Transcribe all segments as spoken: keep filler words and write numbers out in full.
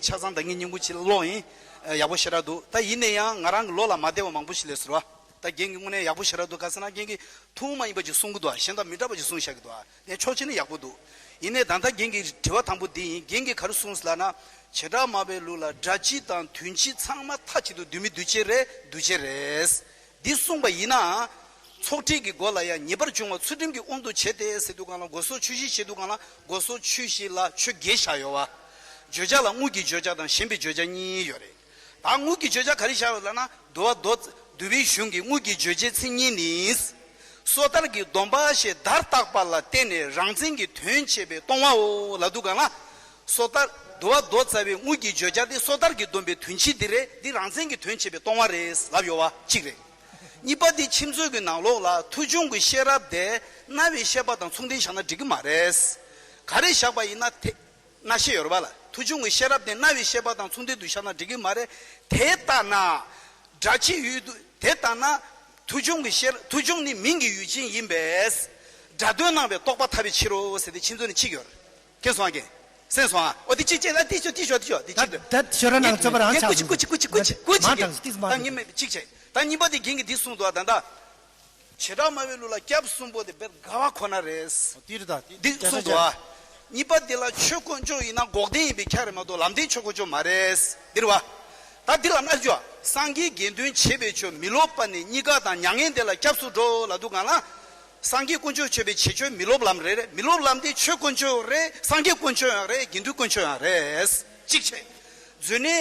ཆ་ཚང་ད་ངས་སྙིང་པོ་ཅིག་ཀློག་ཡིན། ཡག་པོ་ཞེ་དྲག་འདུག་ད་ཡིན་ན་ཡང་ང་རང་གི་བློ་ལ་མ་བདེ་བ་མང་པོ་ཞིག་སླེབས་སོང་ར། ད་རྒན་གྱིས་དངོས་གནས་ཡག་པོ་ཞེ་དྲག་འདུག་ག་ཟེར་ན་རྒན་གྱིས་ཐུན་མོང་མ་ཡིན་པ་ཅིག་གསུང་གི་འདུག་གཞན་དང་མི་འདྲ་བ་ཅིག་གསུང་བཞག་གི་འདུག་ངས་ཕྱོགས་གཅིག་ནས་ཡག་པོ་འདུག་ཡིན་ནའི་ད་ལྟ་རྒན་གྱི་དྲི་བ་དང་པོ་འདི་ཡིན། རྒན་གྱིས་ག་རེ་གསུངས་ལབ་ན། བྱེ་བྲག་སྨྲ་བའི་ལུགས་ལ་སྒྲ་སྤྱི་དང་དོན་སྤྱི་ཚང་མ་མཐའ་གཅིག་ཏུ་འདུས་མི་འདུས་བྱས་རེད། འདུས་བྱས་རེད། འདི་གསུངས་པ་ཡིན་ན། ཚོགས་ཁྲིད་ཀྱི་སྒོ་ལ་ཡང་ཉེ་བར་སྦྱོར་བ་ཚུལ་ཁྲིམས་ཀྱི་དབང་དུ་བྱས་ཏེ་ཟེར་དུས་སྒང་ལ་སྒོ་ཟོག་ཆོས་བཞི་བཤད་དུས་སྒང་ལ་སྒོ་ཟོག་ཆོས་བཞི་ལ་ཆོས་བརྒྱད་བཞག་ཡོད་བ། བརྗོད་བྱ་ལ་དངོས་ཀྱི་བརྗོད་བྱ་དང་ཞེན་པའི་བརྗོད་བྱ་གཉིས་ཡོད་རེད། ད་དངོས་ཀྱི་བརྗོད་བྱ་ག་རེ་བཞག་ཡོད་ལབ་ན། འདུལ་བ་མདོ། འདུལ་བའི་གཞུང་གི་དངོས་ཀྱི་བརྗོད་བྱའི་མཚན་ཉིད་ནི། སོ་ཐར་གྱི་སྡོམ་པ་ཞེས་བརྡར་བཏགས་པ་ལ་བརྟེན་ནས་རང་མཚན་གྱི་དོན་བྱེད་པའི་སྟོང་བའོ་ལབ་དུས་སྒང་ལ། སོ་ཐར། འདུལ་བ་མདོ་རྩ་བའི་དངོས་ཀྱི་བརྗོད་བྱ་དེ་སོ་ཐར་གྱི་སྡོམ་པའི་དོན་སྤྱི་འདི་རེད། འདི་རང་མཚན་གྱི་དོན་བྱེད་པའི་སྟོང་བ་རེད་ལབ་ཡོད་བ་གཅིག་རེད། གཉིས་པ་དེ་ཁྱིམ་མཚེས་ཀྱི་ནང་ལོགས་ལ་མཐོ་ཆུང་གི་ཤེས་རབ་དེ་རྣ་བའི་ཤེས་པ་དང་མཚུངས་ལྡན་བཞག་ན་འགྲིག་གི་མ་རེད། ག་རེ་བཞག་པ་ཡིན་ན་དེ། རྣ་ཤེས་ཡོད་རེད་བ་ལ། མཐོ་ཆུང་གི་ཤེས་རབ་དེ་རྣ་བའི་ཤེས་པ་དང་མཚུངས་ལྡན་དུ་བཞག་ན་འགྲིག་གི་མ་རེད། དེ་ལྟ་ན། སྒྲ་སྤྱི་ཡུལ་དུ་དེ་ལྟ་ན། མཐོ་ཆུང་གི་ཤེས། མཐོ་ཆུང་ནི་མིང་གི་ཡུལ་ཅན་ཡིན་པས། སྒྲ་དོན་སྣང་བའི་རྟོག་པ་ཐལ་བའི་ཕྱིར་རོ་ཟེར་ཏེ་ཁྱིམ་མཚེས་ནི་གཅིག་ཡོད་རེད། མཁྱེན་སོང་ཨ་ཀྱེ། གསན་སོང་ཨ། ཨོ་དེ་གཅིག་བྱས་ན་དེ་ཤོད་དེ་ཤོད་དེ་ཤོད་དེ་གཅིག་ད་ད་ཤོད་ར་ནང་ཚོད་པ་རང་ངས་ཆགས་ཀུ་ཅི་ཀུ་ཅི་ཀུ་ཅི་ཀུ་ཅི་ཀུ་ཅི་མ་ཀྱེ། གྲངས་སུ་ཏིས་མ་ད་ངས་མེད་གཅིག་བྱས། ད་གཉིས་པ་དེ་རྒན་གྱིས་འདི་གསུངས་འདུག་ཨ། ད་ད། བྱེ་བྲག་སྨྲ་བའི་ལུགས་ལ་སྐྱབས་གསུམ་པོ་དེ་དཔེ་དགའ་བ་ཁོ་ན་རེད། དེ་རེད་ད། འདི་གསུངས་འདུག་ཨ། གཉིས་པ་དེ་ལ་ཆོས་དཀོན་མཆོག་ཡིན་ན་འགོག་བདེན་ཡིན་པའི་ཁྱད་རེད་མ་གཏོགས་ལམ་བདེན་ཆོས་དཀོན་མཆོག་མ་རེད། འདི་རེད་བ། ད་འདི་ལ་ན་ཅོ། སངས་རྒྱས་དགེ་འདུན་བྱེད་པའི་ཆོས་མི་སློབ་པ་ནི་གཉིས་ཀ་དང་མྱ་ངན་འདས་ལ་སྐྱབས་སུ་འགྲོ་ལབ་དུས་སྒང་ལ། སངས་རྒྱས་དཀོན་མཆོག་མཆོད་པའི་བྱེད་ཆོས་མི་སློབ་ལམ་རེད། རེད། མི་སློབ་ལམ་དེ་ཆོས་དཀོན་མཆོག་རེད། སངས་རྒྱས་དཀོན་མཆོག་ཡང་རེད། དགེ་འདུན་དཀོན་མཆོག་ཡང་རེད། གཅིག་བྱས། མཛོད་ནི།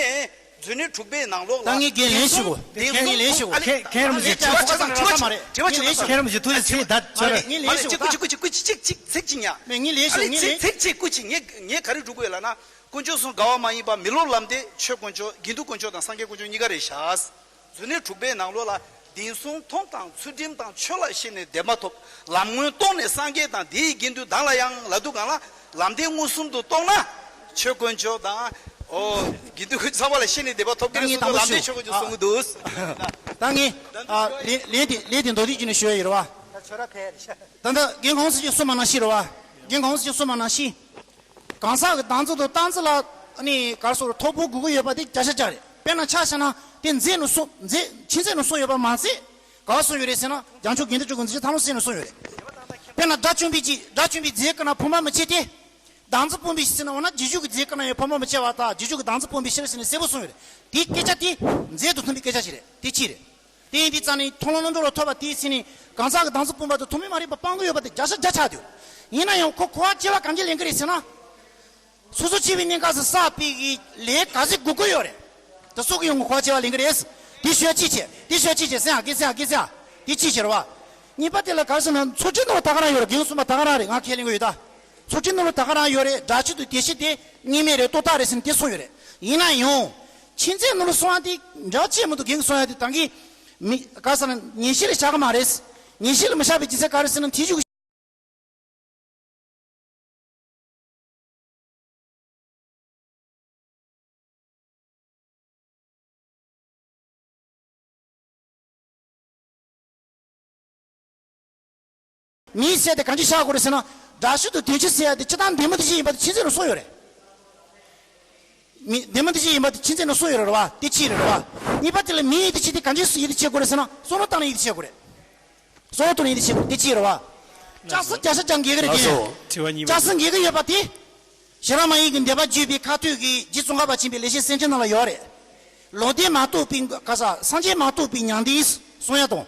མཛོད་ནི་དྲུག་པའི་ནང་ལོགས་ལ། ད་ངས་རྒན་ལན་ཞུ་གོ། རྒན་ལན་ཞུ་གོ། ཨ་ལེ། ཁྱེད་ཁྱེད་རང་ཚོ་དྲི་བ་ཆ་ཚང་དྲི་བ་ཆ་ཚང་མ་རེད། དྲི་བ་ཆ་ཚང་མ་རེད། ཁྱེད་རང་ཚོ་དུས་ཚོད་ད་ཚོད་ར། ངས་ལན་ཞུ་གོ། ད་ཀུ་ཅི་ཀུ་ཅི་ཀུ་ཅི་ཅིག་ཅིག་ཚིག་ཅིག་ཉ། ངས་ལན་ཞུ། ཨ་ལེ། ངས་ལན་ཞུ། ཚིག་ཚིག་ཅིག་ཀུ་ཅི། ངས་ངས་ག་རེ་སྒྲུབ་དགོས་ལབ་ན། དཀོན་མཆོག་གསུམ་དགའ་བ་མ་ཡིན་པ་མི་སློབ་ལམ་དེ་ཆོས་དཀོན་མཆོག་དགེ་འདུན་དཀོན་མཆོག་དང་སངས་རྒྱས་དཀོན་མཆོག་གཉིས་ཀ་རེད་ཤག། མཛོད་ནི་དྲུག་པའི་ནང་ལོགས་ལ། བདེན་གསུམ་མཐོང་དང་ཚུལ་ཁྲིམས་དང་ཆོས་ལ་ཤེས་ནས་བདེན་པ་ཐོབ། ལམ་སྔོན་རྟོགས་ནས་སངས་རྒྱས་དང་དེའི་དགེ་འདུན་དག་ལ་ཡང་ལབ་དུས་སྒང་ལ། ལམ་བདེན་མངོན་སུམ་དུ་རྟོགས་ན། ཆོས་དཀོན་མཆོག་དང་། ཨོ། དགེ་འདུན་ཚང་མ་ལ་ཤེས་ནས་བདེན་པ་ཐོབ་ཀྱི་རེད་གསུངས་འདུག། ལམ་བདེན་ཆོས་དཀོན་མཆོག་གསུང་གི་འདུག། ད་ངས་ཨ་ལན་ལན་དེ་ལན་དེ་མདོར་བསྡུས་བྱས་ནས་ཞུ་ཡ་ཡིན་རེད་བ། ད་ལྟ་རྒན་གོང་ས་མཆོག་གསུངས་པ་ནང་བཞིན་རེད་བ། རྒན་གོང་ས་མཆོག་གསུངས་པ་ནང་བཞིན། གང་ཟག་གི་བདག་འཛིན་དང་བཏང་འཛིན་ལ་ནི་ག་རེ་ཟེར་གྲོགས་པོ་དགོས་ཀྱི་ཡོད་པ་དེ་བརྒྱ་ཆ་བརྒྱ་རེད། དཔེར་ན་ཆ་བཞག་ན་དེ་མཛད་ནས་གསུངས། མཛད། མཁྱེན་བརྩེ་ནས་གསུངས་ཡོད་པ་མ་ཟད། ག་པར་གསུངས་ཡོད་རེད་ཟེར་ན་རྒྱལ་མཆོག་དགེ་འདུན་ཆོས་ཀྱི་མཛད་ཆེན་ཐང་ལུང་གསན་ནས་གསུངས་ཡོད་རེད། དཔེར་ན་དགྲ་བཅོམ་པའི་རྗེས། དགྲ་བཅོམ་པའི་རྗེས་བཀག་ན་ཕོངས་པ་མི་སྐྱེ་སྟེ། བདག་འཛིན་སྤོང་བའི་ཕྱིར་ཟེར་ན་འོ་ན་རྗེས་འཇུག་གི་རྗེས་བཀག་ན་ཡང་ཕོངས་པ་མི་སྐྱེ་བ་དང་རྗེས་འཇུག་གི་བདག་འཛིན་སྤོང་བའི་ཕྱིར་ཟེར་ནས་གསལ་པོ་གསུངས་ཡོད་རེད། དེའི་སྐད་ཆ་དེ་མཛད་དུ་ཐོན་པའི་སྐད་ཆ་ཞིག་རེད། དེ་གཅིག་རེད། དེ་ཡིན་དུས་ཙང་ནས་མཐོང་ལམ་རྣམ་གྲོལ་ལ་ཐོབ་པ་དེའི་ཚེ་ནས་གང་ཟག་གི་བདག་འཛིན་སྤོང་བ་དང་ཐོགས་མེད་མ་རིག་པ་སྤང་གི་ཡོད་པ་དེ་བརྒྱ་ཆ་བརྒྱ་ཆགས་འདུག། ཡིན་ན་ཡང་ཁོ་གོ་བ་ཆེ་བ་གང་གི་ལེན་གི་རེད་ཟེར་ན། སོ་སོ་འཆི་བའི་གནས་སྐབས་སུ་བསགས་པའི་གི་ལས་ག་ཚོད་དགོས་ཀྱི་ཡོད་རེད། དེ་སོགས་ཀྱི་ཡོང་གི་གོ་བ་ཆེ་བ་ལེན་གི་རེད། དེ་ཤོད་ཅི་བྱེད། དེ་ཤོད་ཅི་བྱེད། སེམས་ཨ་ཀི་སེམས་ཨ་ཀི་སེམས་ཨ། དེ་ཅི་བྱེད་རེད་བ། གཉིས་པ་དེ་ལ་ག་རེ་ཟེར་ན་ཚོགས་ཆེན་ནང་ལ་ད་ག་རང་ཡོད་རེད། རྒན་གསུངས་པ་ད་ག་རང་རེད། ང་ཁས་ལེན་གི་ཡོད་ད། ཚོགས་ཆེན་ནང་ལ་ད་ག་རང་ཡོད་རེད། སྒྲ་སྤྱི་དང་དོན་སྤྱི་དེ་གཉིས་མེད་རེད། ཏོག་ཏག་རེད་ཟེར་ནས་དེ་གསུངས་ཡོད་རེད། ཡིན་ན་ཡང་། མཁྱེན་བརྩེ་ནང་ལ་གསུངས་པ་དེ་འདྲ་བ་ཅི་མི་འདུག། རྒན་གསུངས་ཡ་དེ་ད་གིན། མི་ག་ས་ན་ཉན་ཤེས་ལ་བཞག་གི་མ་རེད། ཉན་ཤེས་ལ་མི་བཞག་པའི་རྒྱུ་མཚན་ག་རེ་ཟེར་ན་དེ་ཞུ་མིའི་སྲས་དེ་གང་ཅི་བཞག་དགོས་རེད་ཟེར་ན། སྒྲ་སྤྱི་དང་དོན་སྤྱི་ཟེར་ཡ་དེ་སྤྱིར་བཏང་བདེན་པ་དེ་ཅི་ཡིན་པ་དེ་མཁྱེན་བརྩེ་ནས་གསུངས་ཡོད་རེད། མི་བདེན་པ་དེ་ཅི་ཡིན་པ་དེ་མཁྱེན་བརྩེ་ནས་གསུངས་ཡོད་རེད་བ། དེ་གཅིག་རེད་བ། གཉིས་པ་དེ་ལ་མིའི་དེ་ཅི་དེ་གང་ཅི་སུ་ཡིན་དེ་བྱེད་དགོས་རེད་ཟེར་ན་བསམ་བློ་བཏང་ནས་ཡིན་དེ་བྱེད་དགོས་རེད། བསམ་བློ་བཏང་ནས་ཡིན་དེ་བྱེད་དགོས་རེད། དེ་གཅིག་རེད་བ། ལྕགས་སྲེག་བརྒྱ་ཆ་བརྒྱ་འགེལ་གི་རེད། ལགས་སོ། དེ་དྲི་བ་གཉིས་པ། ལྕགས་སྲེག་འགེལ་གི་ཡོད་པ་དེ། ཤེས་རབ་མ་ཡིན་གྱི་འདོད་པ་བརྗོད་པའི་ཁ་ཐུག་གི་རྗེ་ཙོང་ཁ་པ་ཆེན་པོའི་ལེགས་བཤད་སེམས་ཅན་ནང་ལ་ཡོད་རེད། ལོག་ལྟས་མ་རྟོགས་པའི་ག་ས་སངས་རྒྱས་མ་རྟོགས་པའི་མྱང་འདས་གསུང་ཡ་དང་།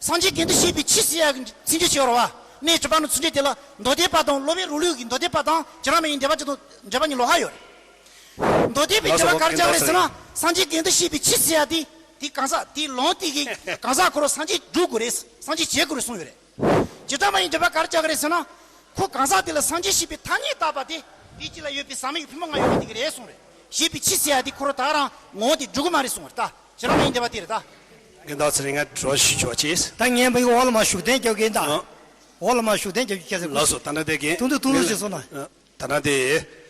སངས་རྒྱས་དགེ་འདུན་བྱེད་པའི་ཕྱིར་ཟེར་ཡ་གི་ཚིག་འཇུག་བྱེད་རོགས་བ། གནས་གྲུབ་པ་ནི་ཚིག་འཇུག་དེ་ལ་མདོ་སྡེ་པ་དང་སློབ་དཔོན་རོང་ལུགས་ཀྱི་མདོ་སྡེ་པ་དང་ཤེས་རབ་མ་ཡིན་འདོད་པ་ཅན་དང་འགྲེལ་པ་གཉིས་ལོགས་ཀ་ཡོད་རེད། མདོ་སྡེ་པའི་འགྲེལ་པ་ག་རེ་རྒྱག་རེད་ཟེར་ན། སངས་རྒྱས་དགེ་འདུན་བྱེད་པའི་ཕྱིར་ཟེར་ཡ་དེ་དེ་གང་ཟག་དེའི་ལུང་དེ་གི་གང་ཟག་ཁོ་རང་སངས་རྒྱས་སྒྲུབ་དགོས་རེད། སངས་རྒྱས་བྱེད་དགོས་རེད་གསུངས་ཡོད་རེད། ཇི་ལྟར་མ་ཡིན་འགྲེལ་པ་ག་རེ་རྒྱག་གི་རེད་ཟེར་ན། ཁོ་གང་ཟག་དེ་ལ་སངས་རྒྱས་ཞེས་པའི་ཐ་སྙད་བཏགས་པ་དེ། དེའི་རྗེས་ལ་ཡོད་པའི་ཟག་མེད་ཀྱི་ཕུང་པོ་ལྔ་ཡོད་པ་དེ་གི་རེད་གསུངས་རེད། ཞེས་པའི་ཕྱིར་ཟེར་ཡ་དེ་ཁོ་རང་ད་ག་རང་ངོ་བོ་དེ་སྒྲུབ་ཀྱི་མ་རེད་གསུངས་རེད་ད། ཇི་ལྟར་མ་ཡིན་འགྲེལ་པ་དེ་རེད་ད། རྒན་བདག་ཚེ་རིང་ང་དྲི་བ་ཞུ་ཆོག་ཅེས། ད་ངས་མི་འོག་ལ་མ་ཞུགས་གཏན་རྒྱབ་ཀྱིན་ད། ཨ། འོག་ལ་མ་ཞུགས་གཏན་རྒྱབ་ཀྱི་ཁྱེད་ཚོ། ལགས་སོ། ད་ནང་དེ་གན་ཐུང་ཐུང་ཐུང་ཐུང་ཞིག་གསུངས་ན། ཨ། ད་ནང་དེ།